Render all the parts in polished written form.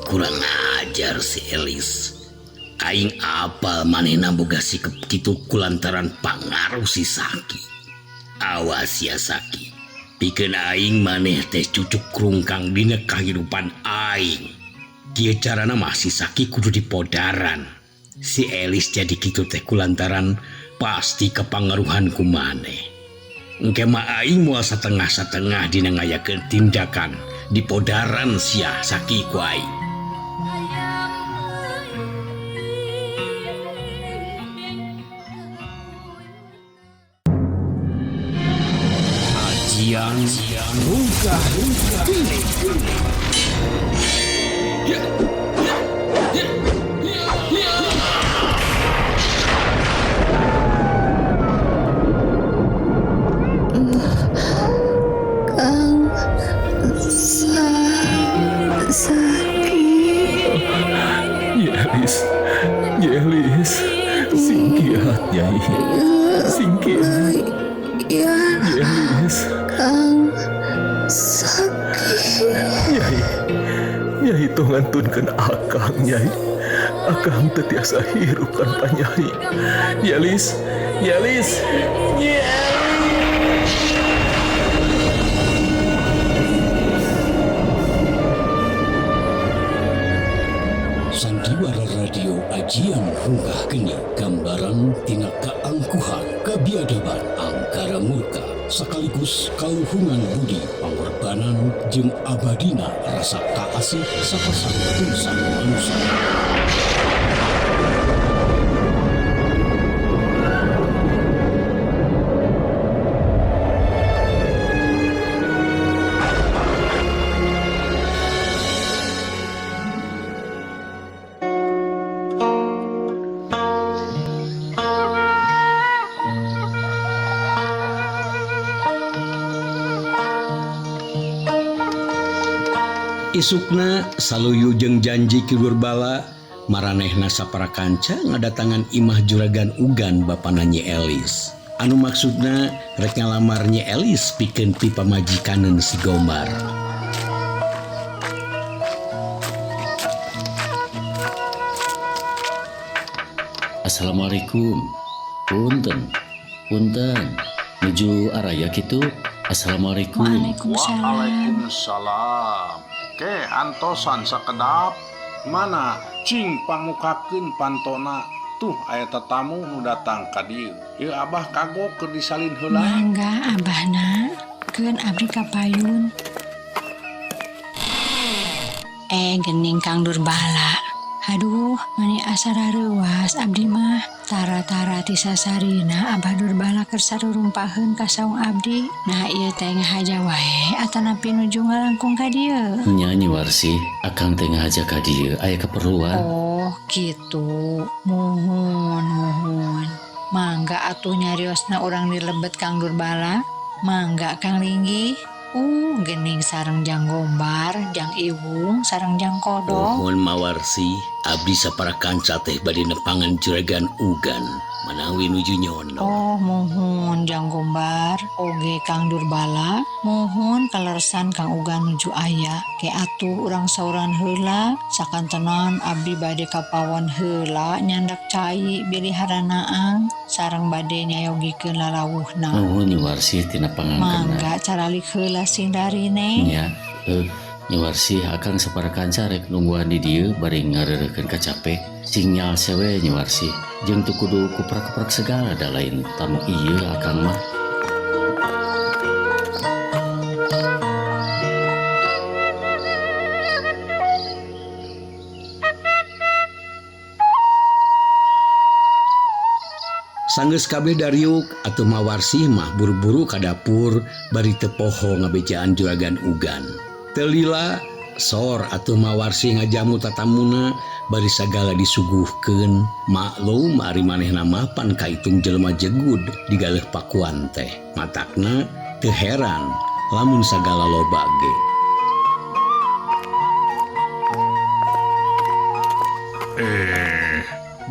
Kurang ajar si Elis. Aing apal manehna boga sikep kitu kulantaran pangaruh si Saki. Awas ya Saki. Pikeun aing maneh teh cucuk rungkang dina kahirupan aing. Kieu carana mah si Saki kudu dipodaran. Si Elis jadi kitu teh kulantaran pasti kepangaruhan ku maneh. Engke mah aing moal satengah-satengah dina ngayakeun tindakan dipodaran sia Saki ku aing. Ajian Rungkah Geni. Kang Saki. Nyi Elis, Nyi Elis, sing kiat Nyai, sing kiat. Ya. Nyi Elis. Kang Saki. Nyai, Nyai tong ngantunkeun akang Nyai. Akang teu tiasa hirup tanpa Nyai. Nyi Elis, Nyi Elis, Nyi Elis. Sandiwara Radio Ajian Rungkah Geni, gambaran tina kaangkuhan, kabiadaban, angkara murka, sekaligus kaluhungan budi, pangorbanan jeung abadina rasa kaasih sapasang tungsan manusia. Isukna saluyu jeung janji Ki Durbala, maranehna sapara kanca ngadatangan imah Juragan Ugan bapana Nyi Elis. Anu maksudna rek ngalamar Nyi Elis pikeun pipamajikaneun si Gombar. Assalamualaikum. Punten. Punten. Nuju araya kitu. Assalamualaikum. Waalaikumsalam. Waalaikumsalam. Ke antosan sakedap. Mana cing pangukakeun pantona. Tuh aya tetamu nu datang ka dieu. Ieu abah kagok keur disalin heula. Mangga abahna, keun abdi ka payun. Gening Kang Durbala. Aduh, mani asa rareuwas abdi mah. Tara-tara ti sasarina Abah Durbala keur sarurumpaheun ka saung abdi. Nah, ieu teh ngahaja wae atanapi nuju ngalangkung ka dieu. Nya Nyi Warsi, akang teh ngahaja ka dieu aya keperluan. Oh, kitu. Muhun, muhun. Mangga atuh nyariosna urang dilebet Kang Durbala. Mangga Kang Linggih. Gening sareng Jang Gombar, Jang Iwung, sareng Jang Kodok. Mohon Mawarsi, abdi sapara kanca teh bade nepangan Juragan Ugan manawi nuju nyono. Oh, muhun Jang Gombar, oge Kang Durbala, muhun kalersan Kang Ugan nuju aya. Ke atuh urang sauran heula, sakantenan abdi bade kapawon heula nyandak cai bilih haranaang sareng bade nyayogikeun lalawuhna. Muhun Nyi Warsi tina pangangkeunna. Mangga caralik heula sing darine. Nya, Nyi Warsi akang sapara kanca rek nungguan di dieu bari ngareurekeun kacape. Sinyal sewe Nyi Warsi, jeung teu kudu kuprak-kuprak segala da lain tamu ieu akang mah. Sanggeus kabeh dariuk atuh Mawarsih mah buru-buru ka dapur bari teu poho ngabejaan Juragan Ugan. Teu lila sor atuh Mawarsih ngajamu tatamuna bari sagala disuguhkeun. Maklum ari manehna mah pan kaitung jelema jegud digaleuh pakuan teh. Matakna teu heran lamun sagala loba ge.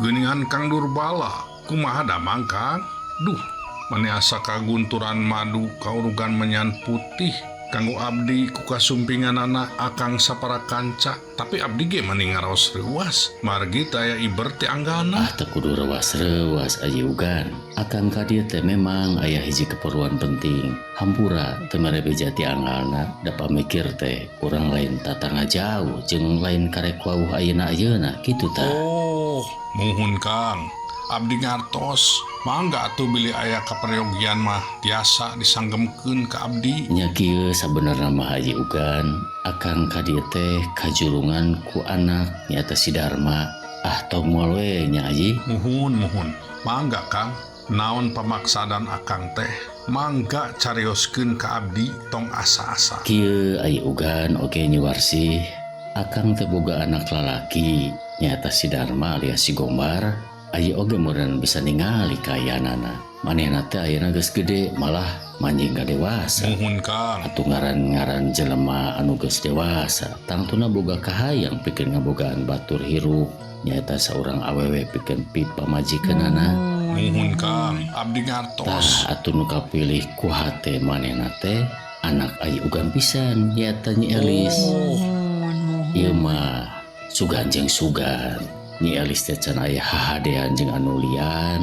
Geuningan Kang Durbala. Kumaha damang Kang? Duh, mani asa kagunturan madu kaurugan menyan putih. Kanggo abdi ku kasumpinganana Akang sapara kanca, tapi abdi ge mani ngaraos reuwas. Margi teu aya iber ti anggalna. Ah, teu kudu reuwas-reuwas Aji Ugan. Akang ka dieu teh memang aya hiji keperluan penting. Hampura teu mere beja ti anggalna, da pamikir teh urang lain tatangga jauh jeung lain karek wawuh ayeuna-ayeuna kitu tah. Oh, muhun Kang. Abdi ngartos. Mangga atuh bilih aya kaperyogian mah tiasa disanggemkeun ka abdi. Nya kieu sabenerna mah Haji Ugan, akang ka dieu teh kajulungan ku anak nyaeta si Darma. Ah, tong moal we nya Haji. Muhun muhun. Mangga Kang, naon pamaksadan akang teh? Mangga carioskeun ka abdi tong asa-asa. Kieu Ayi Ugan oge Nyi Warsih, akang teh boga anak lalaki nyaeta si Darma alias si Gombar. Ayi oge meureun bisa ningali kaayaanana. Manehna teh ayeuna geus gede malah manjing ka dewasa. Muhun Kang. Atuh ngaran-ngaran jelema anu geus dewasa tangtuna boga kahayang pikeun ngabogaan batur hirup nyaeta saurang awewe pikeun pipamajikeunana. Muhun Kang, abdi ngartos. Tah atuh nu kapilih ku hate manehna teh anak Ayi Ugan pisan nyaeta Nyi Elis. Oh. Ieu mah sugan jeung sugan. Nyi Elis teh can aya hahadean jeung anu lian.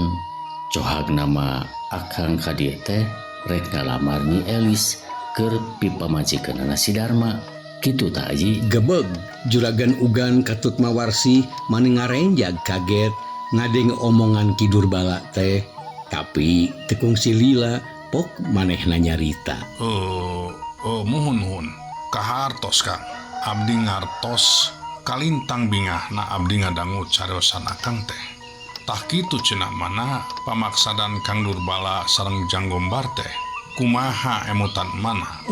Cohagna mah akang ka dieu teh rek ngalamar Nyi Elis keur pipamajikeunana si Darma. Kitu tah Aji. Gebeg Juragan Ugan katut Mawarsih mani ngarenjag kaget ngadenge omongan Ki Durbala teh, tapi teu kungsi lila pok manehna nyarita. Muhun muhun. Kahartos Kang. Abdi ngartos kalintang bingahna abdi ngadangu cariosan akang teh. Tah kitu cenah mana pamaksadan Kang Durbala sareng Jang Gombar teh. Kumaha emutan mana?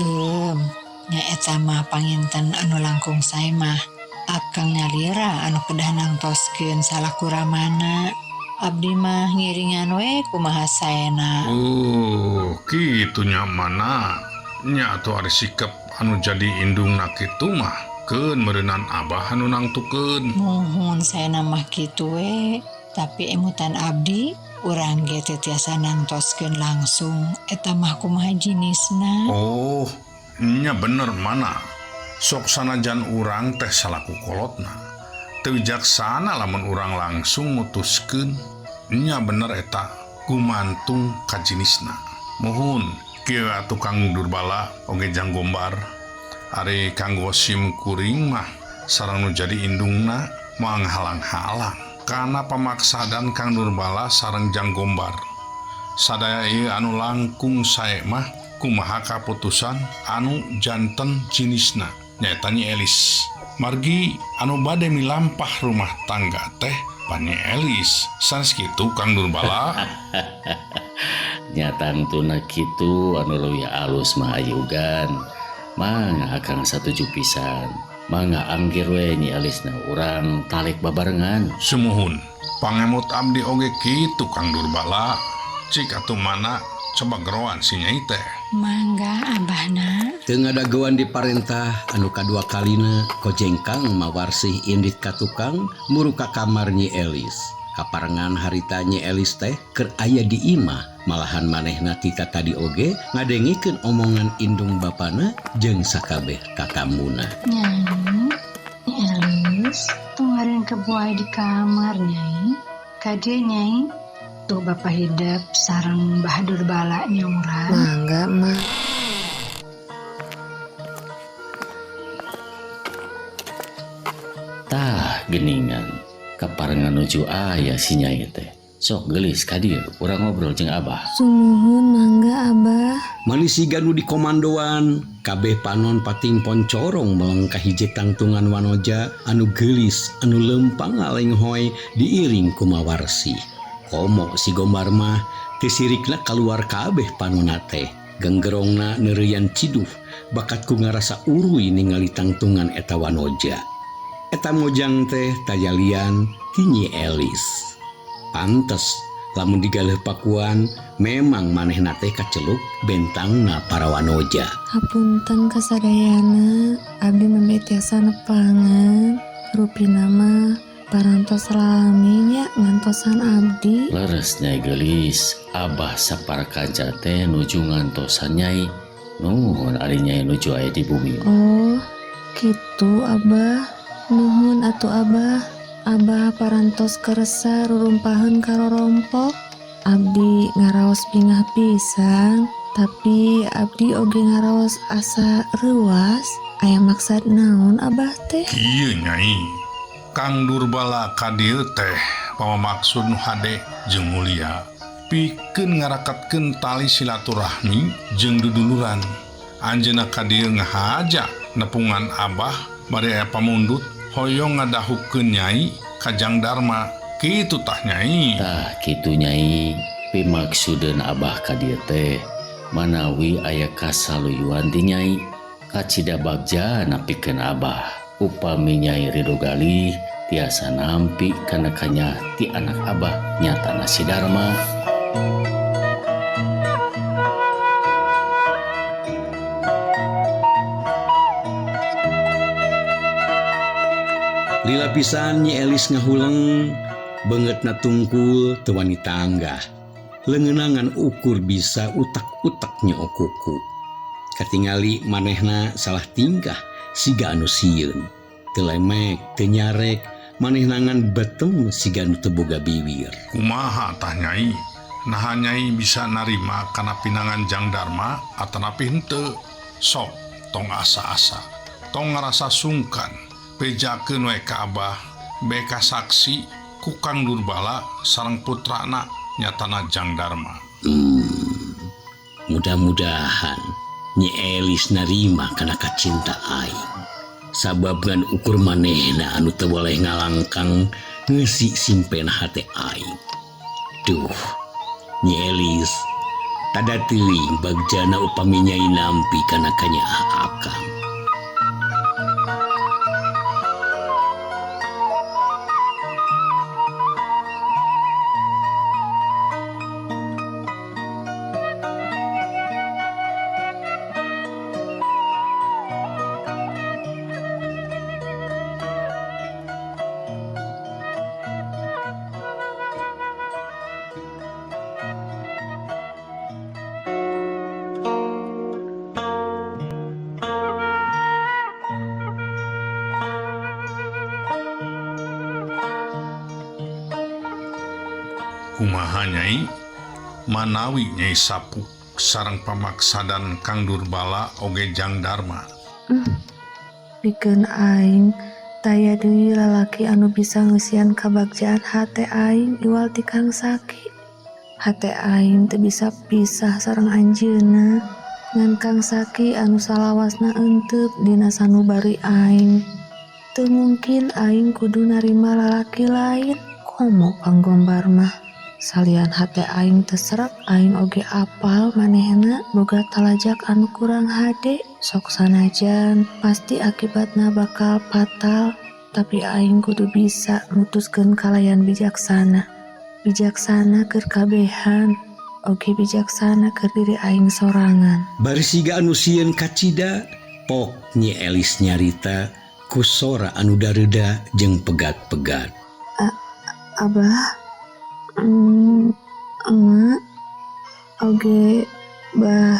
Nya eta mah panginten anu langkung sae mah. Akang nyalira anu kedah nangtoskeun salaku ramana. Abdi mah ngiringan we kumaha saena. Oh, kitu nya mana. Nya atuh ari sikep anu jadi indungna kitu mah. Keun meureunan abah anu nangtukeun. Muhun saena mah kitu we, tapi emutan abdi urang ge teu tiasa nangtoskeun langsung. Eta mah kumaha jinisna. Oh, nya bener mana. Sok sanajan urang teh salaku kolotna. Teu wijaksana lamun urang langsung mutuskeun. Nya bener eta gumantung ka jinisna. Muhun kieu atuh Kang Durbala oge Jang Gombar. Ari kanggo sim kuring mah sareng nu jadi indungna moal ngahalang-halang kana pamaksadan Kang Durbala sareng Jang Gombar. Sadaya ieu anu langkung sae mah kumaha kaputusan anu janten jinisna nyaeta Nyi Elis. Margi anu bade milampah rumah tangga teh pan Nyi Elis. Sanes kitu Kang Durbala. Nya tangtuna kitu anu leuwih alus mah Ayi Ugan. Mangga akang satuju pisan. Mangga anggir we Nyi Elisna urang talik babarengan. Sumuhun, pangemut abdi oge kitu Kang Durbala. Cik atuh mana coba geroan si Nyai teh. Mangga abahna. Teu ngadagoan diparentah anu kadua kalina kojengkang Mawarsih indit ka tukang muru ka kamar Nyi Elis. Kaparengan harita Nyi Elis teh keur aya di imah, malahan manehna tita tadi oge ngadengikeun omongan indung bapana jeung sakabeh tatamuna. Nyai, Nyi Elis, tunggareun kebuai di kamar Nyai. Kade Nyai, tuh Bapak hidep sareng Mbah Durbala nyauran. Mangga mah. Tah geningan kaparengan nuju aya si Nyai teh. Sok geulis ka dieu urang ngobrol jeung Abah. Sumuhun mangga Abah. Manisiga nu dikomandoan, kabeh panon pating poncorong melengkah hiji tangtungan wanoja anu geulis anu leumpang ngalenghoy diiring ku Mawarsih. Komo si Gombar mah teu sirikna kaluar kabeh panona teh. Genggerongna neureuyan ciduh bakat ku ngarasa uruy ningali tangtungan eta wanoja. Eta mojang teh tayalian ti Nyi Elis. Pantes lamun digaleuh pakuan memang manehna teh kaceluk bentangna para wanoja. Hapunten kasadayana, abdi nembe tiasa nepangan. Rupina mah parantos lami nya ngantosan abdi. Leres Nyai geulis, Abah sapara kanca teh nuju ngantosan Nyai. Nuhun ari Nyai nuju aya di bumi mah. Oh, kitu Abah. Nuhun atuh Abah. Abah parantos keresa rurumpaheun ka rorompok. Abdi ngaraos bingah pisan, tapi abdi oge ngaraos asa reuas. Aya maksad naon Abah teh? Kieu Nyai. Kang Durbala ka dieu teh pamamaksud nu hade jeung mulia. Pikeun ngaraketkeun tali silaturahmi jeung duduluran. Anjeunna ka dieu ngahaja nepungan Abah bade aya pamundut hoyong ngadahukeun Nyai ka Jang Darma. Kitu tah Nyai. Tah kitu Nyai, pimaksudeun Abah ka dieu teh manawi aya kasaluyuan ti Nyai kacida bagja napikeun Abah. Upami Nyai ridho galih tiasa nampi kana kanyah ti anak Abah nyatana si Darma. Lila pisan Nyi Elis ngahuleng, beungeutna tungkul teu wani tanggah. Leungeunangan ukur bisa utak-utak nyook kuku. Katingali manehna salah tingkah siga anu sieun. Teu lemek, teu nyarek, manehna ngan betem siga anu teu boga biwir. Kumaha tah Nyai? Naha Nyai bisa narima kana pinangan Jang Darma atanapi henteu? Sok tong asa-asa, tong ngarasa sungkan. Bejakeun we ka Abah, beka saksi ku Kang Durbala sareng putrana nyatana Jang Darma. Mudah-mudahan Nyi Elis narima kana kacinta aing. Sabab ngan ukur manehna anu teu boleh ngalangkang ngeusi simpen hate aing. Duh, Nyi Elis tada teuing bagjana upami Nyai nampi kana kanyaah akang. Kumaha Nyai? Manawi Nyai sapuk sareng pamaksadan Kang Durbala oge Jang Darma. Pikeun aing taya deui lalaki anu bisa ngeusian kabagjaan hate aing iwal ti Kang Saki. Hate aing teu bisa pisah sareng anjeunna. Ngan Kang Saki anu salawasna euteup dina sanubari aing. Teu mungkin aing kudu narima lalaki lain. Komo Panggombar mah. Salian hate aing teu serep, aing oge apal manehna boga talajak anu kurang hade. Sok sanajan pasti akibatna bakal fatal, tapi aing kudu bisa mutuskeun kalayan bijaksana. Bijaksana keur kabehan, oge bijaksana keur diri aing sorangan. Bari siga anu sieun kacida, pok Nyi Elis nyarita ku sora anu dareuda jeung pegat-pegat. Abah, emak, oge bah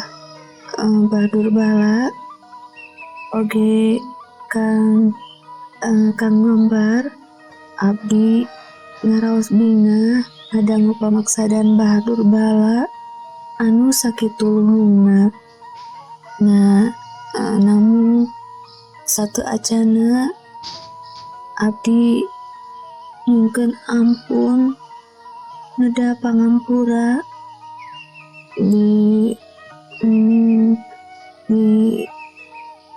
Durbala, oge Kang Kang Gombar, abdi ngaraos bingah ngadangu pamaksadan Bah Durbala anu sakitu luhungna. Nah, namun satu acana abdi mungkin ampun neda pangampura di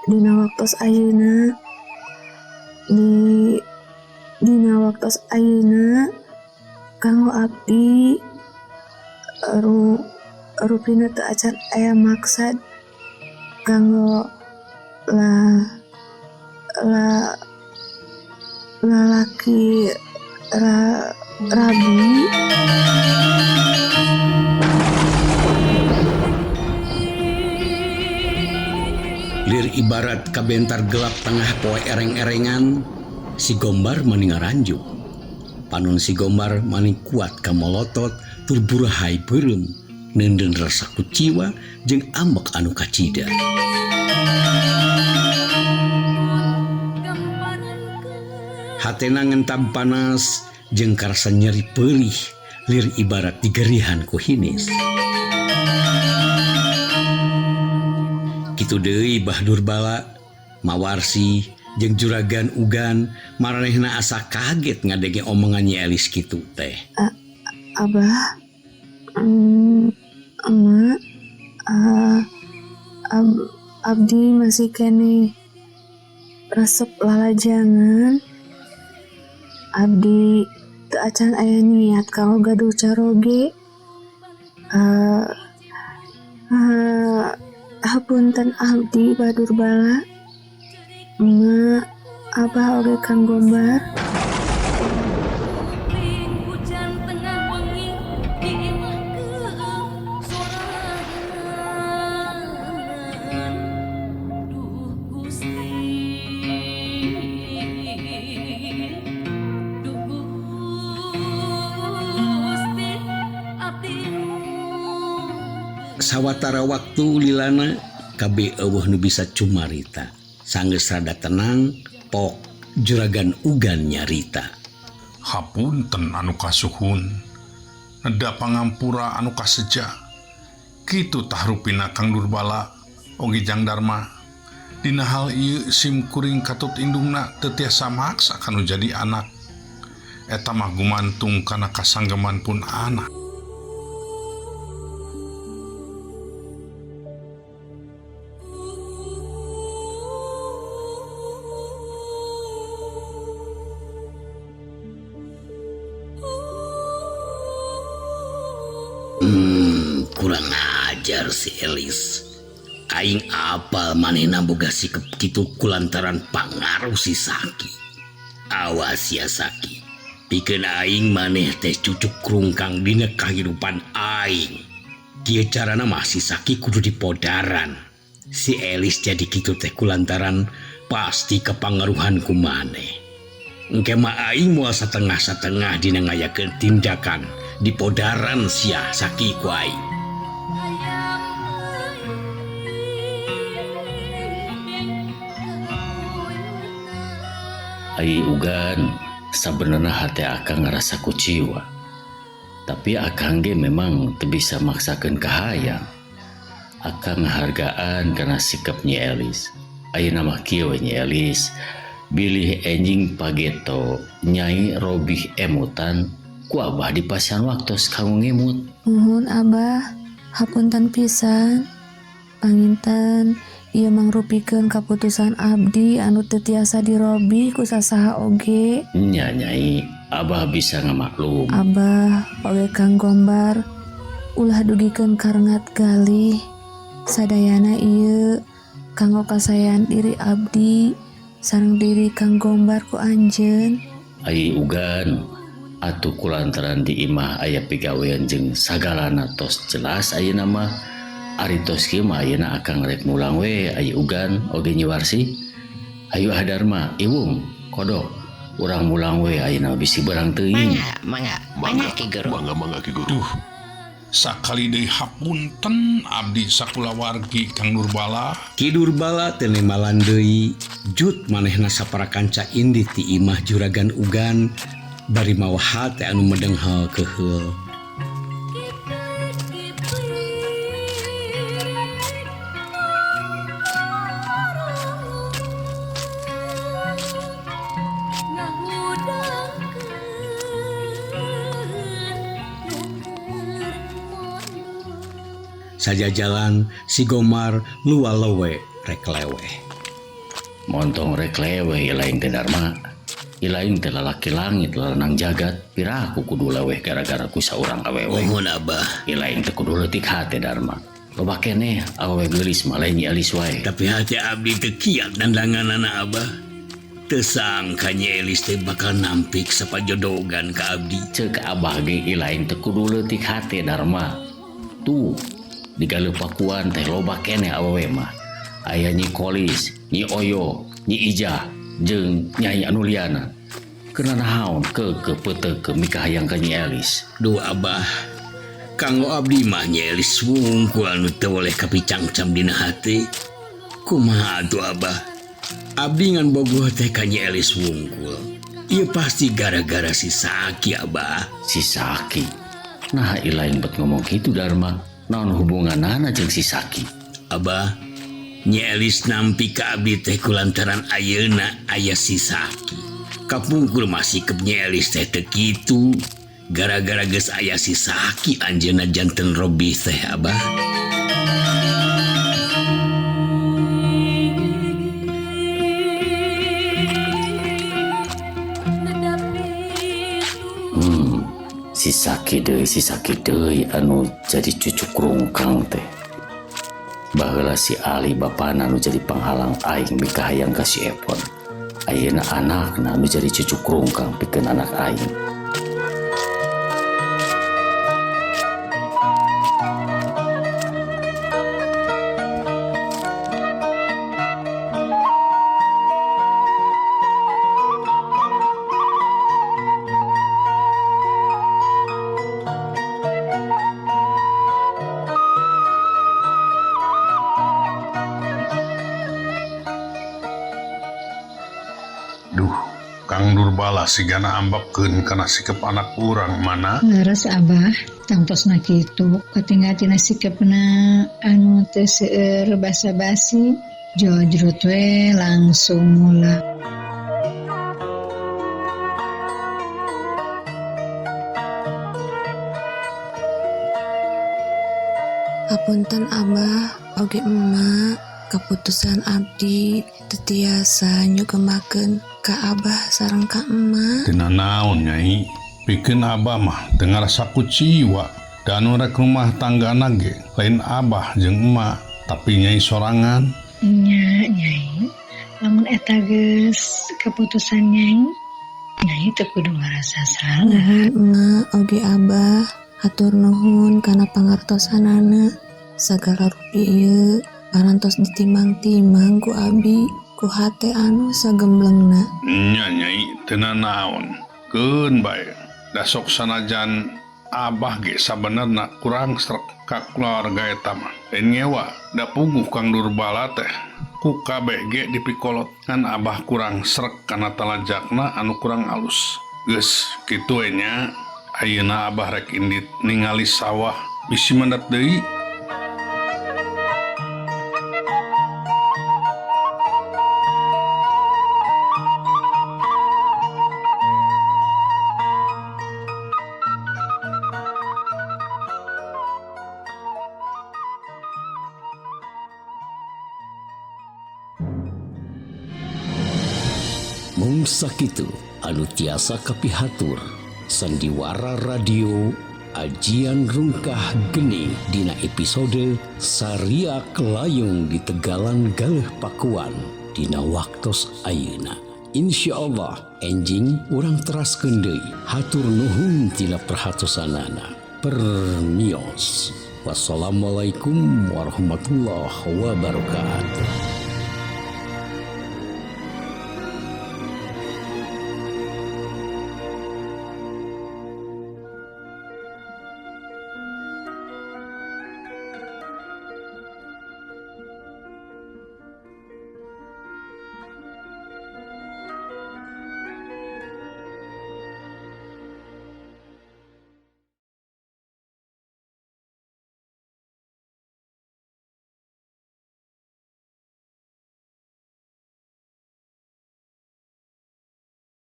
dina waktos ayeuna di dina waktos ayeuna kanggo abdi rupina teu acan aya maksad kanggo la la lalaki rabi. Lir ibarat kabentar gelap tengah poe ereng-erengan, si Gombar mani ngaranjuk. Panon si Gombar mani kuat kamolotot tur burahai beureum. Neundeun rasa kuciwa jeung ambek anu kacida. Hatena ngentab panas jeung karasa nyeri peurih lir ibarat digerihan ku hinis. Kitu deui Bah Durbala, Mawarsi jeung Juragan Ugan maranehna asa kaget ngadenge omongan Nyi Elis kitu teh. Abah, emak, abdi masih keneh resep lalajangan. Abdi teu acan aya niat kanggo gaduh caroge. Hapunten abdi Bah Durbala. Emak, abah oge Kang Gombar. Sawatara waktu lilana kabeh eueuh nu bisa cumarita. Sanggeus rada tenang, pok Juragan Ugan nyarita. Hapunten anu kasuhun, neda pangampura anu kaseja. Kitu tah rupina Kang Durbala oge Jang Darma. Dina hal ieu sim kuring katut indungna teu tiasa maksa kanu jadi anak. Eta mah gumantung kana kasanggeman pun anak. Kurang ajar si Elis. Aing apal manehna boga sikep kitu kulantaran pangaruh si Saki. Awas ya Saki. Pikeun aing maneh teh cucuk rungkang dina kahirupan aing. Kieu carana mah si Saki kudu dipodaran. Si Elis jadi kitu teh kulantaran pasti kepangaruhan ku maneh. Engke mah aing moal satengah-satengah dina ngayakeun tindakan dipodaran sia Saki ku aing. Ai Ugan, sabenerna hate akang ngarasa kuciwa. Tapi akang ge memang teu bisa maksakeun kahayang. Akang ngahargaan kana sikap Nyi Elis. Ayeuna mah kieu we Nyi Elis, bilih enjing pageto Nyai robih emutan ku abah dipasihan waktos kanggo ngemut. Nuhun abah, hapunten pisan. Panginten ieu mangrupikeun kaputusan abdi anu teu tiasa dirobih ku sasaha oge. Nya Nyai, abah bisa ngamaklum. Abah oge Kang Gombar ulah dugikeun karengat galih. Sadayana ieu kanggo kasaean diri abdi sareng diri Kang Gombar ku anjeun. Ai Ugan, atuh kulantaran di imah aya pigawean jeung sagalana tos jelas ayeuna mah. Ari tos kieu mah ayeuna akang rek mulang we ai Ugan oge Nyi Warsi. Ayo ah Darma, iwung, kodok. Urang mulang we ayeuna bisi berang teuing. Mangga, mangga, mangga Ki Guru. Mangga, mangga Ki Guru. Duh, sakali deui hapunten abdi sakulawargi Kang Durbala. Ki Durbala teu nemalan deui, jut manehna saparakanca indit ti imah Juragan Ugan bari mawa hate anu medenghal keheul. Sajajalan si Gomar lualowe rek leweh. Montong rek leweh ilaing teh Darma. Ilaing teh lalaki langit lalanang jagat. Piraku kudu leweh gara-gara ku saurang awewe. Mohon abah. Ilaing teh kudu leutik hate Darma. Loba keneh awewe geulis mah lain Nyi Elis wae. Tapi hati abdi teu kiat dandanganana abah. Teu sangka Nyi Elis teh bakal nampik sapajodogan ka abdi. Ceuk abah ge ilaing teh kudu leutik hate Darma. Tuh di Galuh Pakuan teh loba keneh awewe mah. Aya Nyi Kolis, Nyi Oyo, Nyi Ijah, jeung Nyai anu liana. Keuna naon keukeuh peuteukeuh mikahayang ka Nyi Elis. Duh abah, Kanggo abdi mah Nyi Elis wungkul anu teu boleh kapicangcam dina hate. Kumaha atuh Abah? Abdi ngan bogoh teh ka Nyi Elis wungkul. Ieu pasti gara-gara si Saki, Abah. Si Saki. Nah, lain bet ngomong kitu Darma. Naon hubunganana jeung si Saki? Abah, Nyi Elis nampi ka abdi teh kulantaran ayeuna aya si Saki. Kapungkur mah sikep Nyi Elis teh teu kitu. Gara-gara geus aya si Saki anjeunna janten robih teh, Abah. Si Saki deui anu jadi cucuk rungkang teh. Baheula si Ali bapana anu jadi panghalang aing mikahayang ka si Epon. Ayeuna anakna anu jadi cucuk rungkang pikeun anak aing. Duh, Kang Durbala sigana ambekkeun kana sikep anak urang mana? Leres Abah, tangtosna kitu katinggal tina sikepna anu teu seueur basa-basi, jojrut we langsung mula. Hapunten Abah, oge emak, keputusan abdi teu tiasa nyugemakeun ka Abah sareng ka emak. Tina naon Nyai? Pikeun Abah mah teu ngarasa kuciwa. Da anu rek rumah tanggana ge lain Abah jeung emak, tapi Nyai sorangan. Nya, Nyai. Lamun eta geus keputusan Nyai, Nyai teu kudu ngarasa salah. Nuhun emak oge Abah, hatur nuhun kana pangartosanana. Sagala rupi ieu parantos ditimbang-timbang ku abi, ku hate anu sagemblengna. Nya Nyai, teu nanaon. Keun bae. Da sok sanajan Abah ge sabenerna kurang srek ka keluarga eta mah. Lain ngewa, da puguh Kang Durbala teh ku kabeh ge dipikolot. Ngan Abah kurang srek kana talajakna anu kurang alus. Geus kitu we nya. Ayeuna Abah rek indit ningali sawah bisi mendat deui. Mung sakitu anu tiasa kapihatur sandiwara radio ajian rungkah geni dina episode Sariak Layung di Tegalan Galeh Pakuan dina waktos ayeuna. Insyaallah enjing urang teraskeun deui. Hatur nuhun tina perhatosanana. Permios. Wassalamualaikum warahmatullahi wabarakatuh.